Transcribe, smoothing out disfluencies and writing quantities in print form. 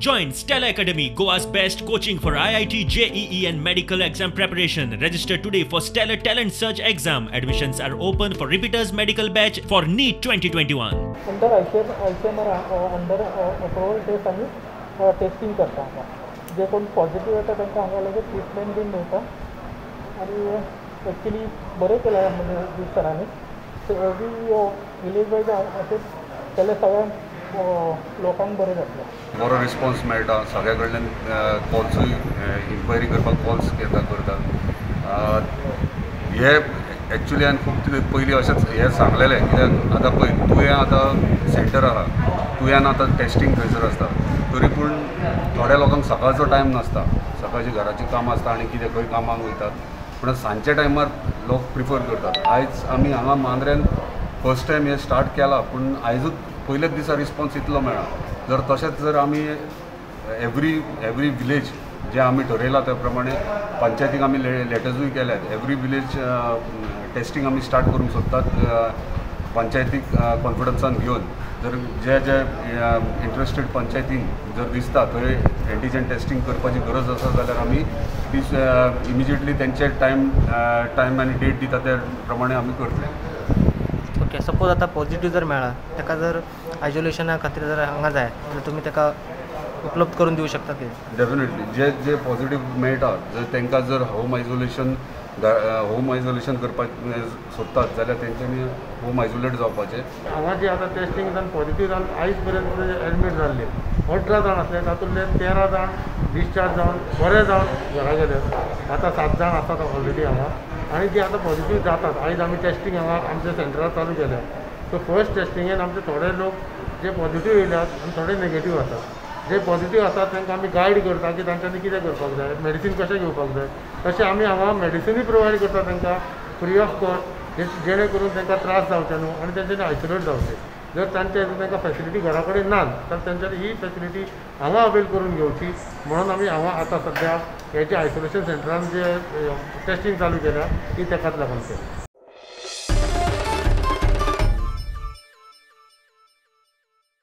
Join Stellar Academy, Goa's best coaching for IIT, JEE and medical exam preparation. Register today for Stellar Talent Search exam. Admissions are open for repeaters medical batch for NEET 2021. Under ICMR under approval test आमी testing करता हांगा. जे कोण positive येता तांकां हांगा लगेच treatment बीन मेळटा आनी एक्चुली बरें केलां म्हणजे सरांनी. एवरी विलेज वायज अशें केल्यार सगळ्यांक लोकांक बरें जातलें. बरो रिस्पॉन्स मेळटा सगळ्या कडल्यान, कॉल्सूय इन्क्वायरी करपाक कॉल्स येता करतात. हे एक्चुली हांवें खूब पयलीं अशेंच हें सांगलेलें कित्याक आतां पळय तुवें आतां सेंटर आहा, तुवें आतां टेस्टिंग थंयसर आसता, तरी पूण थोड्या लोकांक सकाळचो टायम नासता, सकाळची घराचीं कामां आसता आनी कितें खंय कामाक वयतात, पूण सांजच्या टायमार लोक प्रिफर करतात. आयज आमी हांगा मांद्र्यान फर्स्ट टायम हें स्टार्ट केलां, पूण आयजूच पयल्याच दिसा रिस्पॉन्स इतलो मेळ्ळा. जर तशेंच जर आमी एवरी विलेज जे आमी ठरयलां त्या प्रमाणे पंचायतीक आमी लेटर्सूय केल्यात, एवरी विलेज टेस्टिंग आमी स्टार्ट करूंक सोदतात पंचायतीक कॉन्फिडन्सान घेवन. जर जे जे इंट्रस्टेड पंचायतीन जर दिसता थंय एंटीजन टेस्टिंग करपाची गरज आसा जाल्यार आमी ती इमिजिएटली तेंचे टायम आनी डेट दिता त्या प्रमाणे आमी करतले. ओके, सपोज आतां पॉझिटिव्ह जर मेळ्ळा ताका जर आयसोलेशना खातीर जर हांगा जाय जाल्यार तुमी ताका उपलब्ध करून दिवं शकता ते? डेफिनेटली, जे जे पॉझिटिव्ह मेळटा जर तांकां जर होम आयसोलेशन करपाक सोदतात जाल्यार तेंच्यांनी होम आयसोलेट जावपाचें. हांगा जे आतां टेस्टिंग जावन पॉझिटिव्ह जावन आयज पर्यंत एडमीट जाल्ले 18 जाण आसले, तातूंतले 13 जाण डिस्चार्ज जावन बरे जावन घरा गेले. आतां 7 जाण आसात ऑलरेडी हांगा आनी जे आतां पॉझिटिव्ह जातात. आयज आमी टेस्टिंग हांगा आमच्या सेंटरार चालू केल्या. सो फर्स्ट टेस्टिंगेन आमचे थोडे लोक जे पॉझिटिव्ह येयल्यात आनी थोडे नेगेटिव्ह आसात. जे पॉझिटिव्ह आसात तांकां आमी गायड करता की तांच्यांनी कितें करपाक जाय, मेडिसीन कशें घेवपाक जाय. तशें आमी हांगा मेडिसिनूय प्रोवायड करता तांकां फ्री ऑफ कॉस्ट, जेणे करून तांकां त्रास जावचे न्हू आनी तांच्यांनी आयसोलेट जावचें. जर तांच्या तांकां फॅसिलिटी घरा कडेन ना तर तांच्यांनी ही फॅसिलिटी हांगा अवेल करून घेवची म्हणून आमी हांगा आतां सद्या हे जे आयसोलेशन सेंटरान जे टेस्टिंग चालू केल्या ती ताकाच लागून केल्या.